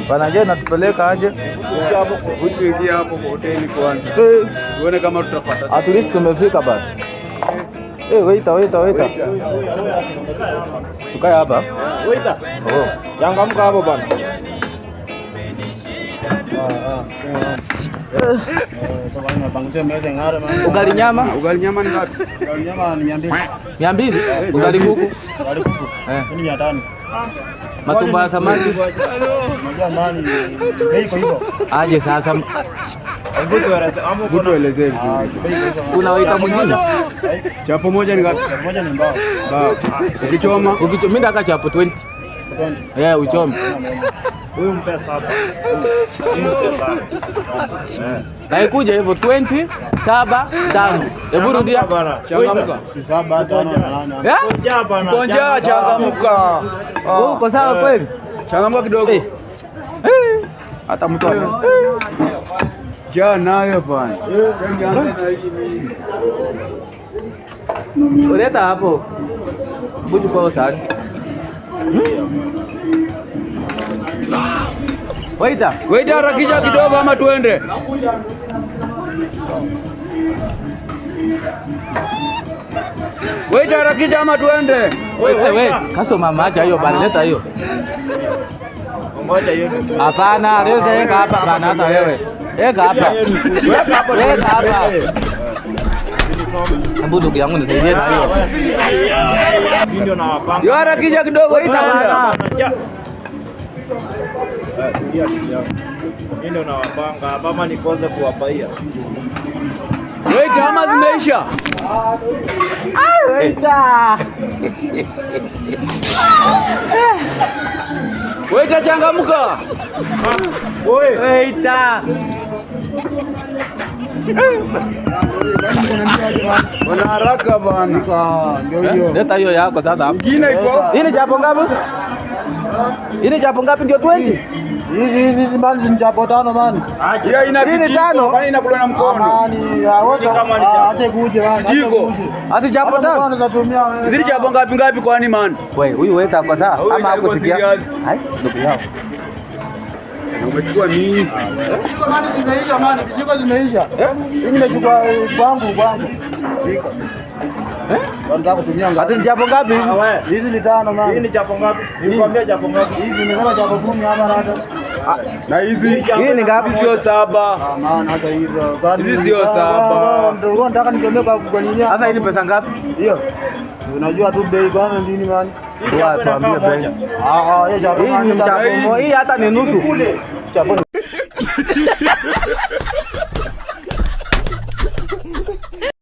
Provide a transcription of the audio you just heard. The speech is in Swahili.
Bana, je, natupeleka aje? Tuingie hapo kwa hoteli kwanza. Tuone kama tutapata. At least tumefika bana. Eh, waiter, waiter, waiter. Tukae hapa. Waiter. Oh. Changamka hapo bana. Ugali nyama? Ugali nyama ni ngapi? Ugali nyama ni 200. 200? Ugali kuku? Ugali kuku. Eh. Ni 500. Matumbo ya samaki? Unajua mali bei iko hivyo. Aje sasa. Hebu tuelezee vizuri. Bei iko hivyo. Kuna waiter mwingine? Chapo moja ni ngapi? Chapo moja ni mbao. Mbao. Ukichoma? Ukichoma mimi ndaka chapo 20. 20. Eh, uchome. Huyu mpe saba. Huyu mpe saba. Na ikuja hivyo 20 7 5. Hebu rudia. Bana. Changamka. Si 7 5 8. Eh? Njaa bana. Konja, changamka. Wewe uko sawa kweli? Changamka kidogo. Eh. Eh. Hata mtu ana. Njaa nayo bana. Uleta hapo. Buju kwa sahani. Waiter. Waiter, harakisha kidogo ama tuende. Waiter, harakisha ama tuende. Wewe wewe, customer ameacha hiyo bana, leta hiyo. Ngoja hiyo ni. Hapana, leo weka hapa bana, hata wewe. Weka hapa. Weka hapa. Hebu ndugu yangu nisaidie tu. Mimi ndio nawapanga. Yo, harakisha kidogo Waiter bana. Njaa. Tulia, tulia. Mimi ndio nawapanga hapa ama nikose kuwapaia. Waiter, ama zimeisha? Waiter. Waiter, changamka. Waiter. Wana haraka bana. Ndio hiyo. Leta hiyo yako sasa hapo. Ingine iko. Hii ni chapo ngapi? Hii ni chapo ngapi ndio 20? Hizi hizi hizi mani ni chapo 5 mani. Hiyo ina Hii ni kijiko. tano. Kwani inakula na mkono? Mani wote Kama ni chapo. hata kuje mani. Kijiko. Hadi chapo 5. Unaweza tumia wewe. Zili chapo ngapi ngapi kwani man? Wewe, huyu waiter ako sawa Huyu ama yuko hakusikia? serious. Hai, ndugu yao. Umechukua mingi. Vijiko mani zimeisha mani, vijiko zimeisha. Hii nimechukua kwangu kwangu. Vijiko. Eh? Nataka kutumia ngapi? Hadi ni chapo ngapi hizi? Hizi ni 5 Hii mani. ni chapo ngapi? Nilikwambia chapo ngapi? Hizi ni kama chapo 10 hapa na hata. Na hizi Hii ni ngapi? sio 7. Ah, maana hata hizo. Hizi sio 7. Ndio nataka nichomee kwa kwa nini? Sasa hii ni pesa ngapi? Hiyo. Unajua tu bei kwani nini mani? Hii chapo inakaa Tuambie bei. moja. Ah ah, hiyo chapo. Hii ni chapo, hii hata ni nusu. Chapo.